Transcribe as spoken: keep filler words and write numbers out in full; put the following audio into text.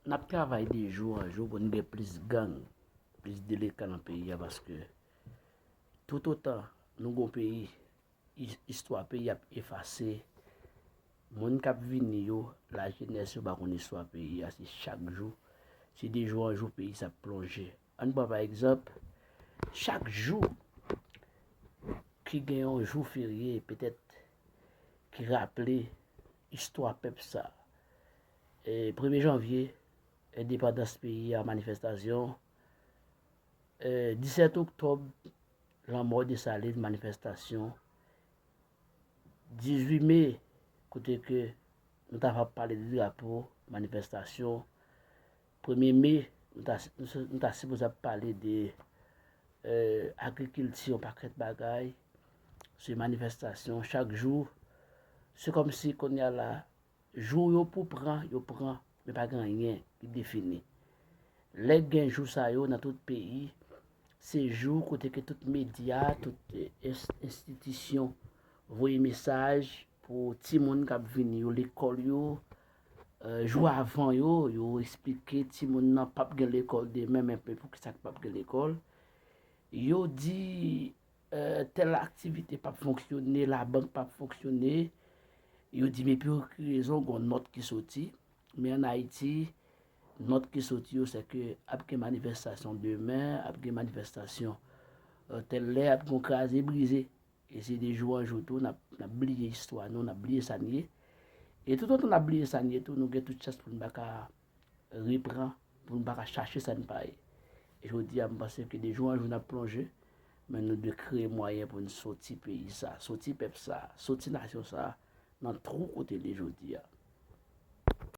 N ap travay de jou an jou pou n gen plis gang, plis delenkan nan peyi a, paske toutotan nou gon peyi, is- istwa peyi ap efase. Moun k ap vini yo, lajenès yo pa konn istwa peyi a, se chak jou, se de jou an jou peyi sa ap plonje. Ann pran pa egzanp, chak jou ki gen yon jou ferye, petèt ki raple istwa pèp sa. E premye janvye, endepandans peyi a, manifestasyon. E disèt oktòb, lanmò Desalin, manifestasyon. Dizuit me, kote ke nou ta va pale de drapo, manifestasyon. Premye me, nou ta, nou ta sipoze ap pale de eh, agrikilti, yon pakèt bagay. Se manifestasyon chak jou. Se kòmsi kounye a la, jou yo pou pran, yo pran, men pa gen anyen ki defini. Lè gen jou sa yo nan tout peyi, se jou kote ke tout medya, tout eh, ins- enstitisyon voye mesaj pou timoun k ap vini yo lekòl yo. Eh, jou avan yo, yo eksplike timoun nan p ap gen lekòl demen, men pou ki sa k p ap gen lekòl. Yo di eh, tèl aktivite p ap fonksyone, labank p ap fonksyone. Yo di men pou ki rezon, gon nòt ki soti. Men ann Ayiti, nòt ki soti yo, se ke ap gen manifestasyon demen, ap gen manifestasyon eh, tèl lè, ap gon kraze brize. E se de jou an jou tou, n ap, n ap bliye istwa nou, n ap bliye sa n ye. E toutotan n ap bliye sa n ye tou, nou gen tout chans pou n pa ka repran, pou n pa ka chache sa n pa ye. E jodi a, m panse ke de jou an jou n ap plonje, men nou dwe kreye mwayen pou n soti peyi sa, soti pèp sa, soti nasyon sa, nan twou kote l ye jodi a.